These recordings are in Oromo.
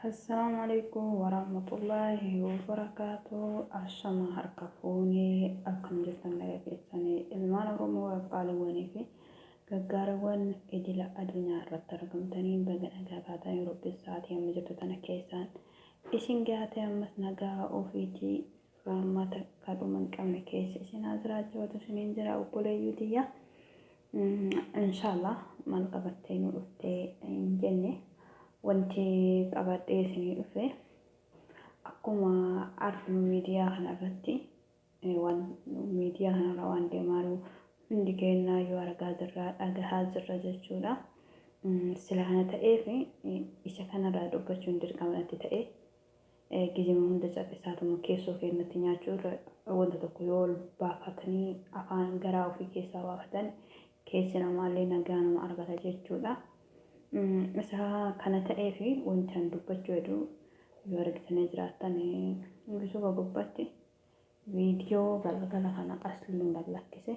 Assalaamu alaikum warahmatullaahi wabarakaatu. Ashama harka fuunee, akkam jirtan? Nagaa keessanii? Ilmaan Oromoo qaqqaaliiwwanii fi gaggaariiwwan idila addunyaa irratti argamtanii, baga nagaa taatanii. Rabbi sa'aatii amma jirtu tana keessaan isin gaate, ammas nagaa ofiitii rahmata kadhuma hin qabne keessa isin haa jiraachifatu isiniin jira, obboleeyyuu tiyya. Inshaallah, maal qabattee nu dhuftee hin jenne, wanti qabadhee isinii dhufe akkuma arginu miidiyaa kanarratti, waan miidiyaa kanarra waan deemaa jiru hundi keenyaa yoo argaa jirra, dhagahaa jirra jechuudha. Sila kana ta'eef isa kanarraa dubbachuun dirqama natti ta'e. Gizima hunda callisaatuma keessoo keenyatti nyaachuu irra, wanta tokko yoo ol baafatanii afaan garaa ofii keessaa baafatan, keessi namaallee nagaa nama argata jechuudha. Isa kana ta'eef wanti an dubbachuu hedu, yoo argitanii jiraattan, yuutuuba gubbaatti viidiyoo galgala kana asliin gad lakkise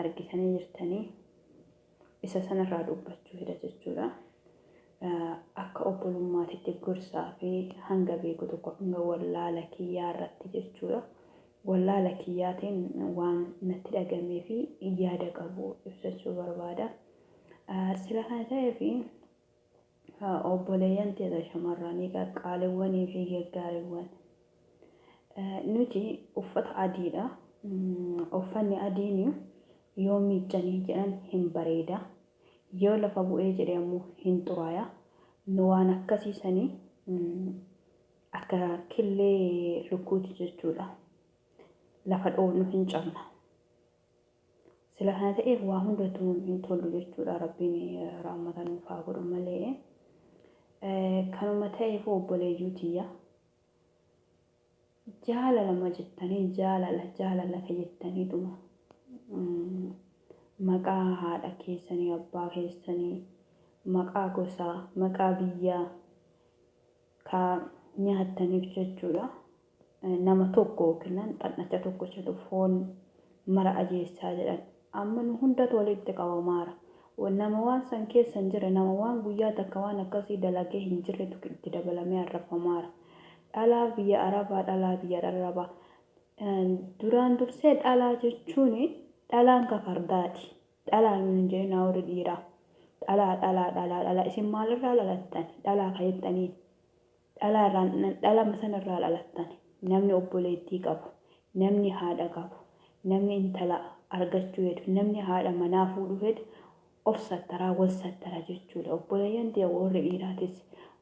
argitanii jirtanii, isa sanarraa dubbachuu heda jechuudha. Akka obbolummaatitti gorsaa fi hanga beeku tokko, hanga wallaala kiyyaa irratti jechuudha. Wallaala kiyyaatiin waan natti dhagamee fi yaada qabu ibsachuu barbaada. Sila kana ta'eef, obboleeyyan teessa shamarranii qaqqaaliiwwanii fi gaggaariiwwan, nuti uffata adiidha. Uffanni adiin yoo miiccanii jedhan hin bareeda. Yoo lafa bu'ee jedhe ammoo hin xuraaya. Nu waan akkasiisanii akka killee lukkuuti jechuudha. Lafa dhoofnu hin cabna. Sila kana ta'eef waa hundattuu hin tollu jechuudha. Rabbiin rahmata nuuf haa godhu malee. Kanuma ta'eef, obboleeyyuu tiyya, jaalalama jettanii, jaalala jaalala ka jettaniituma maqaa haadha keessanii, abbaa keessanii, maqaa gosaa, maqaa biyyaa ka nyaattaniif jechuudha. Nama tokko yookiin xannacha tokkochatu foon mara ajeessaa jedhan. Amma nu hundatu walitti qabamaara. Nama waan san keessa hin jirre, nama waan guyyaa takka waan akkasii dalagee hin jirretu itti dabalamee arrabfamaara. Dhalaa biyya Arabaa, dhalaa biyya Arabaa. Duraan dursee dhalaa jechuun dhalaan ka fardaati. Dhalaa hin jedhinaa, warri dhiiraa. Dhalaa, dhalaa, dhalaa, dhalaa, isin maalirraa dhalattan? Dhalaa ka jettaniin. Dhalaa irraan, dhalama sanarraa dhalattan. Namni obboleettii qabu, namni haadha qabu, namni intala argachuu hedu, namni haadha manaa fuudhuu hedu of sattaraa, wal sattara jechuudha. Obboleeyyan tiyya warri dhiiraatis,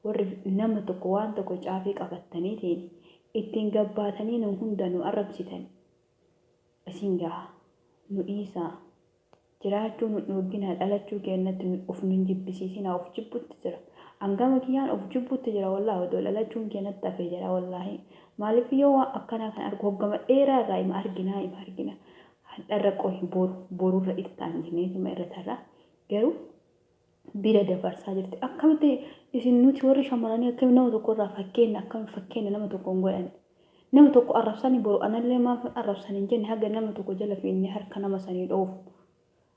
warri nama tokko waan tokko caafii qabattaniitiin ittiin gabbaatanii nu hunda nu arrabsitan, isin gaha, nu dhiisaa. Jiraachuu nu dhoogginaa, dhalachuu keenyatti of nu hin jibbisiisinaa, of jibbutti jira. Hangama kiyyaan of jibbutti jira wallaahi, odoo dhalachuun keenyatti hafee jira wallaahi. Maaliif, yoo waan akkanaa kan argu hoggama dheeraa irraa ima arginaa, ima argina. Hadharra qohi, boru borurra iftaan jenneetuma irra tarra. Garuu bira dabarsaa jirti. Akkamitti isin, nuti warri shamarranii akkamitti nama tokko irraa fakkeenya, akkamitti fakkeenya nama tokko hin godhanne? Nama tokko arrabsanii boru anallee maaf arrabsan hin jenne, haga nama tokko jala fiinnee harka nama sanii dhoofu.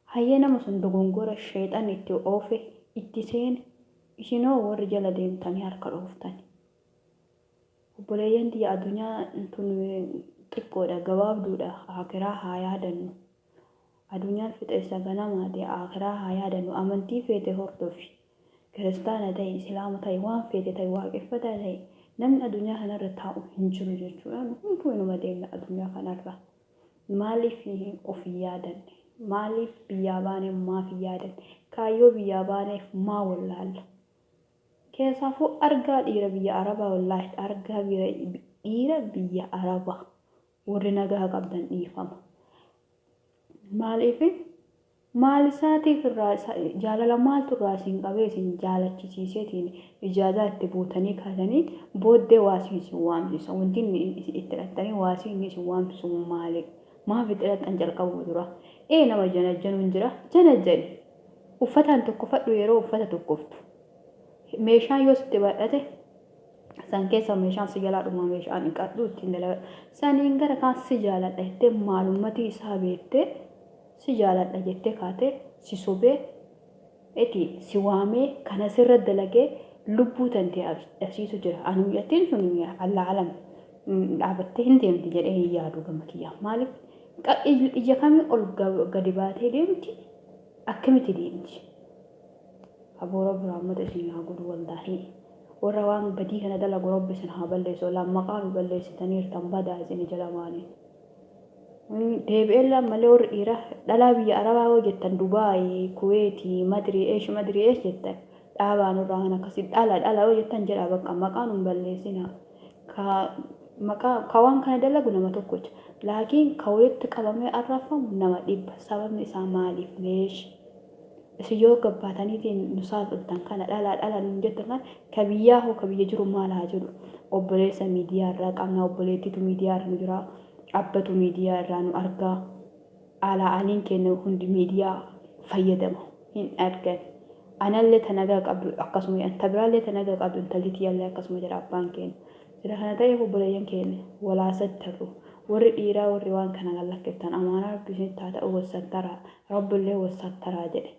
Hayyee, nama sun dogongora sheexanni itti oofe itti seene, isinoo warri jala deemtanii harka dhooftani. Obboleeyyan tiyya, addunyaa tun xiqqoodha, gabaabduudha, akiraa haa yaadannu. Addunyaan fixeessa ganamaati, akiraa haa yaadannu. Amantii feete hordofi. Kiristaana ta'i, Islaama ta'i, waan feete ta'i, waaqeffataa ta'i, namni addunyaa kanarra taa'u hin jiru jechuudha. Nu hunduu inuma deemna addunyaa kanarra. Maaliif of hin yaadanne? Maaliif biyyaa baane maaf hin yaadanne? Kaayyoo biyyaa baaneef maa wallaalla? Keessaafuu argaa dhiira biyya Arabaa, wallaahi argaa dhiira biyya Arabaa, warri nagaa qabdan dhiifama. Maaliif, maal isaatiif irraa jaalala maaltu irraa isin qabee isin jaalachisiiseetiin ijaazaa itti buutanii kaatanii booddee waasii isin waamsisa? Wanti inni itti hidhattanii waasii inni isin waamsisu maali? Maaf itti hidhattan jalqabuu dura? Ee, nama janajjanuun jira, janajjani. Uffataan tokkofadhu, yeroo uffata tokkoftu. Meeshaan yoo sitti baay'ate, san keessa meeshaan si jalaa dhuma, meeshaan dhiqadhu, ittiin dalagadhu. Saniin gara kaan si jaaladha jettee, maalummatii isaa beektee si jaaladha jettee kaatee si sobee eti si waamee kana sirra dalagee Lubbuu tantee dhabsiisu jira. Ani mucattiin sun Allah alam dhaabattee hin deemti jedhee hin yaadu gama kiyya. Maaliif ija kamii ol gadi baatee deemti? Akkamitti deemti? Aboo Rabbi rahmata isin haa godhu wallaahi. Warra waan badii kana dalagu Rabbi isin haa balleessu. Walaa maqaa nu balleessitaniirtan badaa isin ija lamaaniin. Deebi'eellee ammallee warri dhiiraa dhalaa biyya Arabaa yoo jettan Dubaayii, Kuweetii, Madirii eesh Madirii eesh jettan dhaabaa nurraa kan akkasii dhala dhala yoo jettan jedhaa bakka maqaa nun balleessinaa. Ka maqaa ka waan kana dalagu nama tokkocha. Laakiin ka walitti qabamee arrabfamu nama dhibba. Sababni isaa maaliif leesh? Isin yoo gabbaataniitiin nu saaxiltan kana dhala dhala nuun jettan kana ka biyyaa hoo ka biyya jiru maal haa jedhu? Obboleessa miidiyaa irraa qabna, obboleettiitu miidiyaa irra nu jira, abbatu miidiyaa irraa nu argaa. Alaa aliin keenya hundi miidiyaa fayyadama hin argan. Anallee ta nagaa qabdu akkasuma jedhan, ta biraallee ta nagaa qabdu intalli tiyyallee akkasuma jedha abbaan keenya. Sila kana ta'eef obboleeyyan keenya walaa sattarru. Warri dhiiraa warri waan kana gad lakkiftan amaanaa Rabbi isinitti haa ta'u wal sattaraa. Rabbillee wal sattaraa jedhe.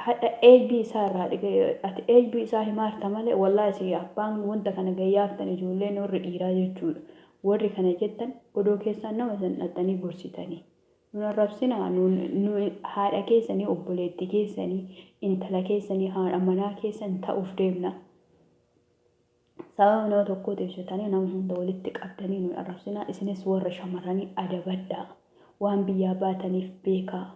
Hadha eeybii isaa irraa dhiqee ati eeybii isaa himaarta malee wallaahi si abbaan wanta kana gayyaaftan ijoolleen warri dhiiraa jechuudha. Warri kana jettan odoo keessaan nama san dhaxxanii gorsitanii. Nun arrabsinaa nu haadha keessanii obboleettii keessanii intala keessanii haadha manaa keessan ta'uuf deemna. Sababa nama tokkootiif jettanii nama hunda walitti qabdanii nu hin arrabsinaa. Isinis warra shamarranii adabadhaa. Waan biyyaa baataniif beekaa.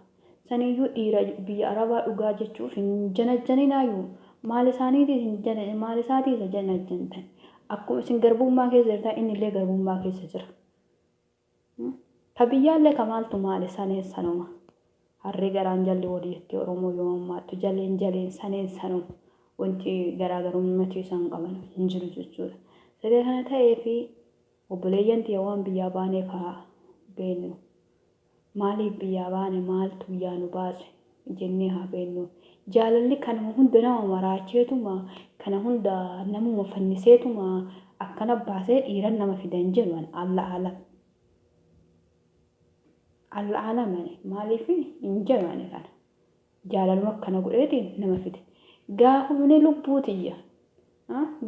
Saniyyuu dhiira biyya Arabaa dhugaa jechuuf hin janajjaninaayyuu. Maal isaaniitiif hin jana maal isaatii isa janajjantan. Akkuma isin garbummaa keessa jirtan innillee garbummaa keessa jira. Ta biyyaallee ka maaltu maali saneen sanuma. Harree garaan jalli wal jetti Oromoo yoo mammaattu jaleen jaleen saneen sanuma. Wanti garaagarummatii isaan qaban hin jiru jechuudha. Siree kana ta'ee fi obboleeyyan tiyya waan biyyaa baaneef haa beennu. Maaliif biyyaa baane maaltu biyyaa nu baase jennee haa beennu. Jaalalli kanuma hunda nama maraacheetuma kana hunda namuma fanniseetuma akkana baasee dhiiran nama fida hin jedhu ani alla alam. Alla alam ani maaliif hin jedhu ani kana. Jaalaluma akkana godheetiin nama fide. Gaafumni lubbuu tiyya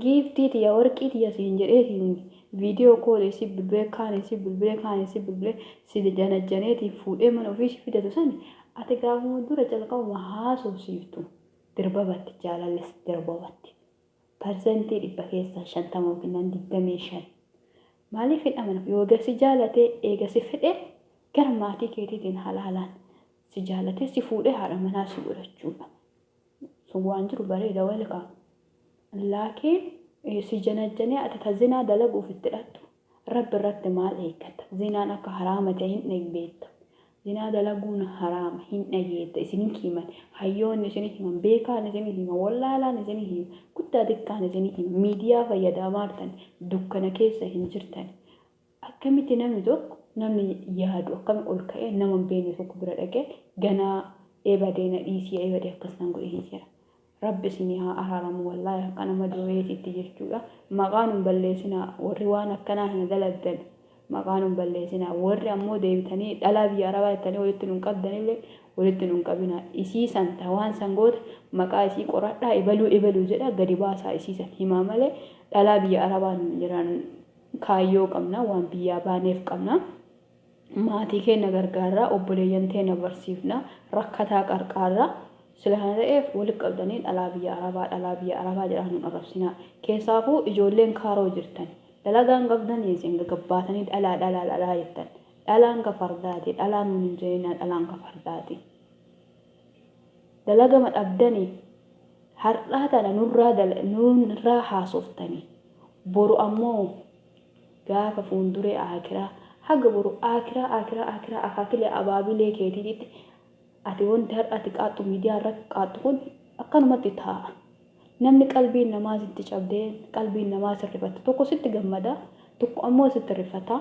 giiftii tiyya warqii tiyya siin jedheetiin viidiyoo koolii si bilbilee kaan si bilbilee kaan si bilbilee si janajjaneetiin fuudhee mana ofii si fidatu sani ati gaafuma dura calqabuma haasofsiiftu dirbabatti jaalallis dirbabatti. Parsantii dhibba keessaa 50 yookiin 25. Maaliif hin amanamu? Yoo eega si jaalatee eega si fedhe gara maatii keetiitiin halaalaan si jaalatee si fuudhee haadha manaa si godhachuudha. Sun waan jiru bareeda welcome. Laakiin si janajjanee ati ta zinaa dalaguuf itti dhattu Rabbi irratti maal eeggatta? Zinaan akka haraama ta'e hin beekta. Zinaa dalaguun haraama hin dhageetta isin himan. Hayyoonni isin himan, beekaan isin hima, wallaalaan isin hima, guddaa xiqqaan isin hima. Miidiyaa fayyadamaartan dukkana keessa hin jirtan. Akkamitti namni tokko namni yaadu akkami ol ka'ee nama hin beekne tokko bira dhaqee ganaa ebadee na dhiisii ebadee akkas nan godhe hin jedha. Rabbi isinii haa araaramu wallaahi akka nama dureetitti jechuudha. Maqaa nun balleessinaa warri waan akkanaa kana dalagdan maqaa nun balleessinaa warri ammoo deebitanii dhalaa biyya arabaa jettanii walitti nun qabdanillee walitti nun qabinaa. Isii san ta waan san goote maqaa isii qoradhaa ebaluu ebaluu jedhaa gadi baasaa isii san himaa malee dhalaa biyya arabaa nun jiran kaayyoo qabna waan biyyaa baaneef qabna. Maatii keenna gargaarra, obboleeyyan teenna barsiifna, rakkataa qarqaarra. Sila kana ta'eef walitti qabdanii dhalaa biyya arabaa dhalaa biyya arabaa jedhaa nun arrabsinaa. Keessaafuu ijoolleen kaaroo jirtan dalagaa hin qabdanii isin gagabbaatanii dhalaa dhalaa dhalaa jettan. Dhalaan ka fardaati dhalaa nuun hin jedhinaa dhalaan ka fardaati. Dalagama dhabdanii har'aa tana nurraa nurraa haasoftanii boru ammoo gaafa fuunduree aakiraa haga boru aakiraa aakiraa aakiraa akaakilee abaabilee keetiititti ati wanti har'a ati qaaxxu miidiyaa irratti qaaxxu kun akkanumatti taa'a. Namni qalbiin namaa sitti cabdee qalbiin namaa si rifatte tokko sitti gammada tokko ammoo sitti rifata.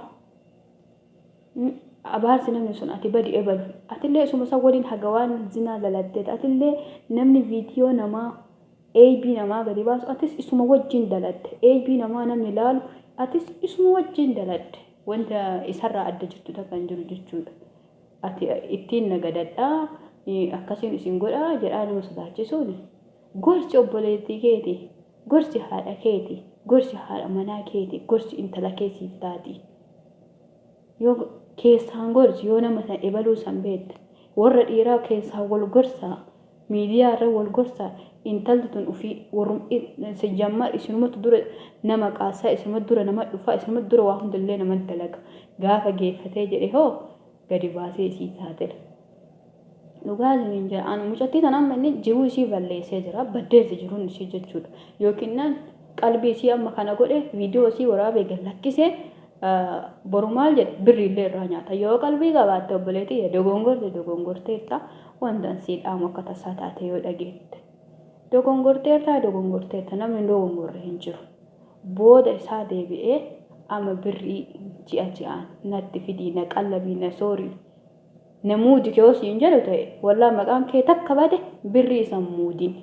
Abaarsi namni sun ati badi ebalu atillee isuma san waliin haga waan zinaa daladdeet atillee namni viidiyoo namaa Eeybii namaa gadi baasu atis isuma wajjin daladde. Eeybii namaa namni laalu atis isuma wajjin daladde. Wanta isarraa adda jirtu takka hin jiru jechuudha. Ati ittiin nagadadhaa akkasiin isin godhaa jedhaa nama sodaachisuun Gorsi obboleettii keeti, gorsi haadha keeti, gorsi haadha manaa keeti, gorsi intala kee siif taati. Yoo keessaan gorsi, yoo nama san ebaluu san beekte, warra dhiiraa keessaan wal gorsaa, miidiyaa irra wal gorsaa. Intalli tun ufii warrum sijjammar isinumatu dura nama qaasaa, isinumatu dura nama dhufaa, isinumatu dura waa hundallee nama dalaga. Gaafa geeffatee jedhe hoo gadi baasee isii saaxila. Dhugaa isiniin jira, ani mucattii tana amma inni jiruu isii balleessee jira, baddeerti jiruun isii jechuudha. Yookiin naan qalbii isii amma kana godhe, viidiyoo isii waraabee gad lakkisee, boru maal jedhe, birriillee irraa nyaata. Yoo qalbii qabaatte, obboleettii, dogongorte, dogongorteerta. Wanta sii dhaamu, akka tasaa taate yoo dhageette, dogongorteertaa, dogongorteerta. Namni hin dogongorre hin jiru. Booda isaa deebi'ee amma birrii ji'a ji'aan natti fidii, na qallabii, na soorii, na muudi kee siin jedhu ta'e, wallaa maqaan kee takka bade, birrii isan muudin.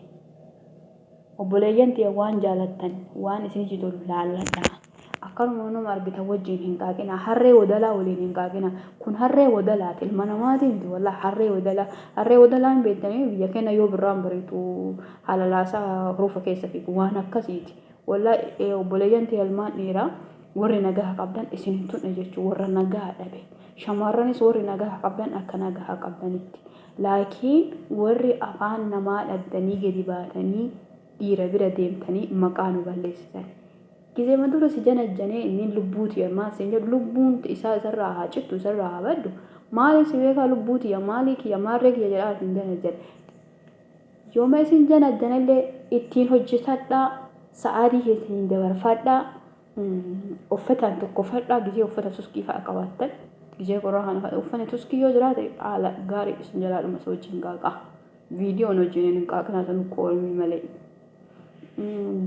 Obboleeyyan tiyya, waan jaalattan, waan isinii tolu laalladha. Akkanuma nama argitan wajjin hin qaaqina, harree wadalaa waliin hin qaaqina. Kun harree wadalaati, ilma namaatii miti. Wallaa harree wadalaa, harree wadalaa hin beektanii? Biyya keenya yoo birraan bariitu halalaasaa ruufa keessa fiigu, waan akkasiiti. Wallaa obboleeyyan tiyya, ilmaan dhiiraa warri nagaa qabdan isin hin tunne jechuun warra nagaa dhabe. Shamarranis warri nagaa qabdan akka nagaa qabdanitti. Laakiin warri afaan namaa dhabdanii gadi baatanii dhiira bira deemtanii maqaa nu balleessitan. Gizema dura si janajjanee inni lubbuutiya maal siin jedhu, lubbuun isaa isarraa haa cittu, isarraa haa baddu. Maali si beekaa, lubbuutiya maalii kiyya, maarree kiyya jedhaa isin janajjane. Yooma isin janajjanellee ittiin hojjetadhaa, sa'aatii keessaniin dabarfadhaa, uffataan tokkoffadhaa. Gizee uffata tuskii fa'a qabaattan, gizee qorraa kana fa'a uffanni tuskii yoo jiraate haala gaarii isin jalaa dhuma, isa wajjin qaaqaa. Viidiyoon wajjin hin qaaqinaa, san qoolmii malee.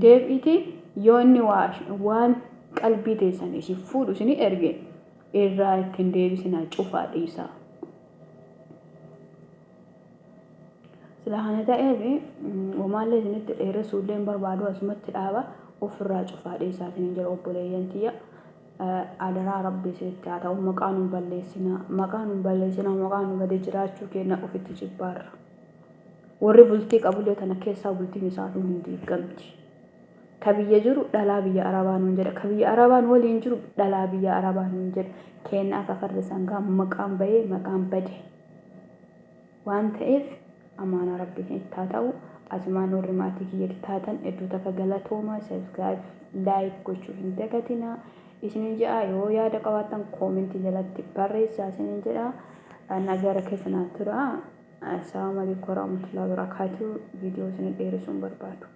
Deebiiti, yoo inni waan qalbii teessan isin fuudhu isinii erge, irraa ittiin deebisinaa, cufaa dhiisaa. Sila kana ta'eef homaallee isinitti dheeressuullee hin barbaadu, asumatti dhaaba. Ofirraa cufaa dhiisaa isiniin jedha, obboleeyyan tiyya. Adaraa Rabbi isinitti haa ta'u, maqaa nu balleessinaa, maqaa nu balleessinaa, maqaa nu badee jiraachuu keenya ofitti jibbaarra. Warri bultii qabullee tana keessaa bultiin isaatu hin diigamti. Ka biyya jiru dhalaa biyya Arabaa nuun jedha. Ka biyya Arabaan waliin jiru dhalaa biyya Arabaa nuun jedha. Kenna akka farda sangaa maqaan bahee maqaan bade. Waan ta'eef amaanaa Rabbi isinitti haa ta'u. Asumaan warri maatii kiyya taatan hedduu takka galatooma. Subscribe, like gochuu hin dagatinaa. Isinin jedha, yoo yaada qabaattan koomentii jalatti barreessaa isinin jedha. Nagara keessa naa tura. Assalaamu alaikum warahmatullahi wabarakatuh. Viidiyoo isin dheeressuun barbaadu.